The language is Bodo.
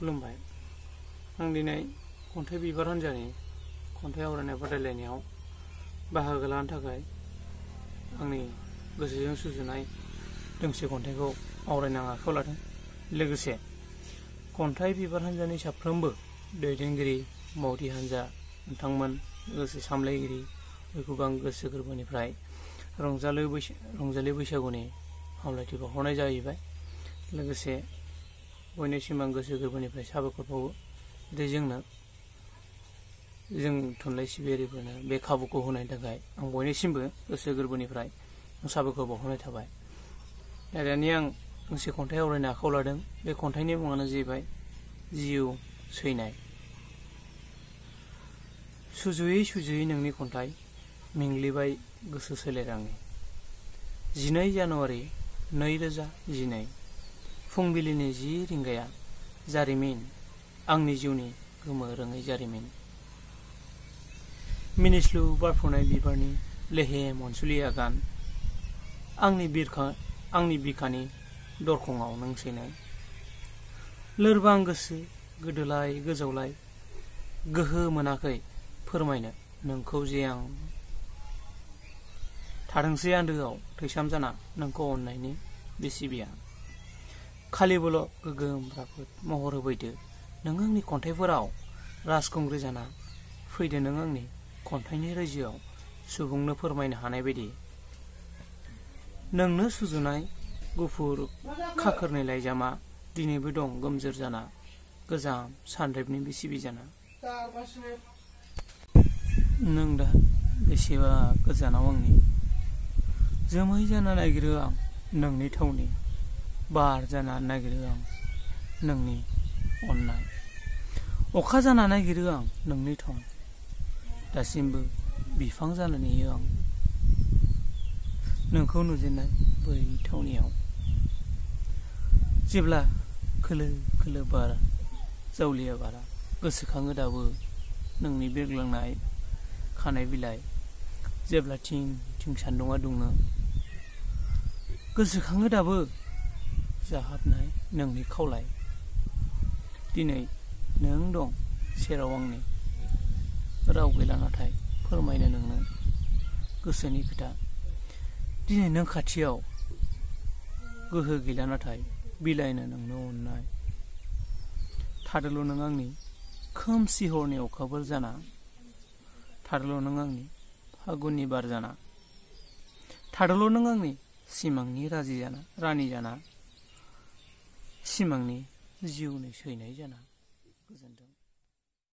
खुलुमबाय। आं दिनै खन्थाइ बिबार हान्जानि खन्थाइ आवरायनाय बादायलायनायाव बाहागो लानो थाखाय आंनि गोसोजों सुजुनाय दोंसे खन्थाइखौ आवरायनो आखायाव लादों। लोगोसे खन्थाइ बिबार हान्जानि साफ्रोमबो दैदेनगिरि मावथि हान्जा नोंथांमोन लोगोसे सामलायगिरि बयखौबो आं गोसो गोरबोनिफ्राय रंजालि बैसागुनि हामलायथि बावहरनाय जाहैबाय। लोगोसे बयनिसिम आं गोसो गोरबोनिफ्राय साबायखर बावो जे जों थुनलाइ सिबियारिफोरनो बे खाबुखौ होनायनि थाखाय आं बयनिसिमबो गोसो गोरबोनिफ्राय साबायखर बावहरनाय थाबाय। दानिया आं दोंसे खन्थाइ आवरायनो आखायाव लादों। बे खन्थाइनि मुङानो जाहैबाय जिउ सैनाय। सुजुयै सुजुयै नोंनि खन्थाइ मेंग्लिबाय गोसो सोलेर आंनि। 12 जानुवारि 2012 फुंबिलिनि 10 रिंगाया जारिमिन आंनि जिउनि गोमोरोङै जारिमिन। मिनिस्लु बारफुनाय बिबारनि लेहेम अनसुलि आगान आंनि बिखानि दरखङाव नों सैनाय। लोरबां गोसो गोदोलाय गोजावलाय गोहो मोनाखै फोरमायनो नोंखौ जे आं थादोंसै आन्दोआव थैसाम जाना नोंखौ अननायनि बे सिबिया। खालिबोल' गोगोम राफोद महर होफैदो नों आंनि खन्थाइफोराव राजखुंग्रि जाना फैदो नों आंनि खन्थाइनि रायजोआव सुबुंनो फोरमायनो हानाय बायदि। नोंनो सुजुनाय गुफुर खाखोरनि लाइजामा दिनैबो दं गोमजोर जाना गोजाम सानरेबनि बे सिबि जाना। नों दा बेसेबा गोजानाव आंनि जोमै जाना नागिरो आं नोंनि थावनि बार जाना नागिरो आं नोंनि अननाय अखा जाना नागिरो आं नोंनि थं दासिमबो बिफां जाना नेयो आं नोंखौ नुजेननाय बै थावनियाव। जेब्ला खोलो खोलो बार जावलिया बारा गोसोखाङो दाबो नोंनि बिरग्लांनाय खानाय बिलाइ। जेब्ला थिं थिं सान्दुंआ दुङो गोसोखाङो दाबो जाहाबनाय नोंनि खावलाय। दिनै नों दं सेराव आंनि राव गैला नाथाय फोरमायनो नोंनो गोसोनि खोथा। दिनै नों खाथियाव गोहो गैला नाथाय बिलाइनो नोंनो अननाय। थादोल' नों आंनि खोमसि हरनि अखाफोर जाना थादोल' नों आंनि फागुननि बार जाना थादोल' नों आंनि सिमांनि रानि जाना सिमांनि जिउनि सैनाय जाना। गोजोन्थों।